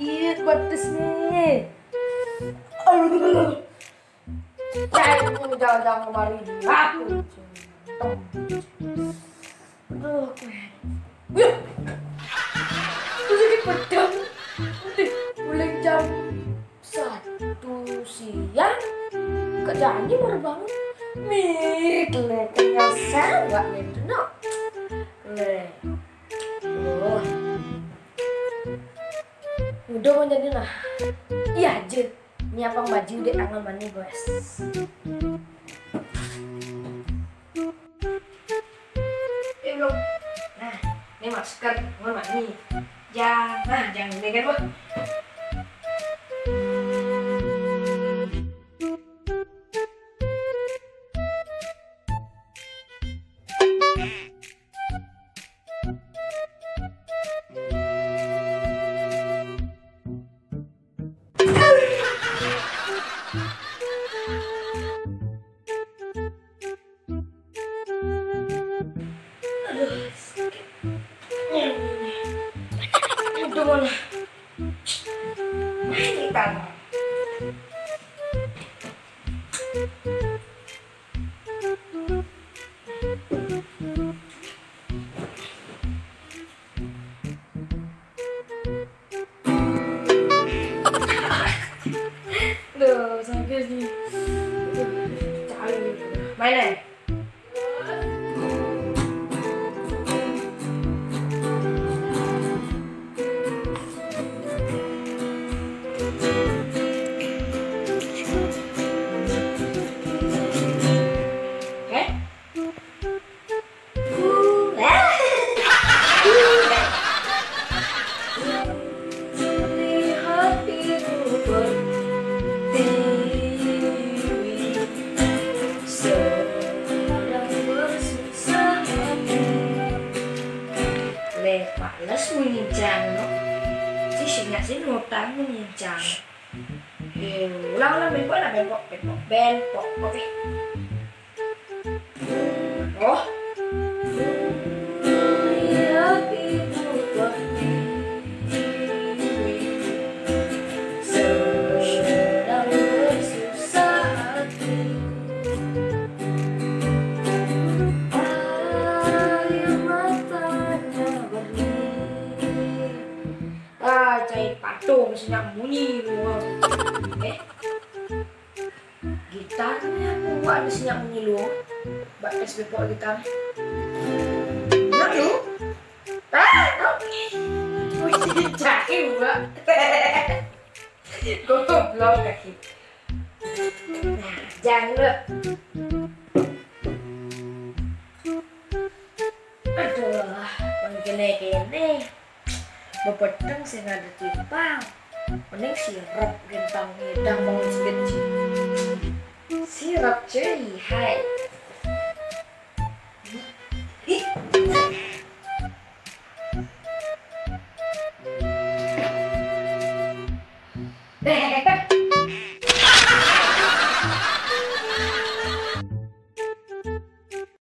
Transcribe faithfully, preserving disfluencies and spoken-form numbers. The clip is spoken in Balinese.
Ih, pedes nih. Aduh. Cai, ini jangan-jangan kemarin aku. Aduh, aku heran. Wih. Itu sakit pedang. Nanti mulai jam satu siang. Kerjaannya baru bangun. Mik, le, kenyal sangat itu, no. Le. Oh. Udah mau jadi nah. Iya aja. Ini apa baju dek angan mani, guys. Eh, belum. Nah, ini masker, angan mani. Jangan, nah, jangan ini kan, Bu. Aduh, sakit. Udah mana? Ini tangan. Duh, sakit nih. Duh, cari. Main, eh? Eh? Le, males munyi jang, no. Si singa si ngutang munyi jang. Eh, ulang, ulang, bengkok, nah, bengkok, bengkok, bengkok, oke. Oh. Melihat ibu pertiwi sedang bersusah hati. Air matanya berlinang. Ah, cai patung, singa munyi lu. Eh? Gitar nih aku buat di sini aku ngilu. Mbak tes bepok gitar. Nggak lu? Ah, oke. Wih, cakep, Mbak. Goblok kaki. Nah, jangan lu. Aduh, mangkene kene. Bebedeng sing ada timpang. Mending sirep gentang ngidang bangun seged. Sirep, cuy, hai.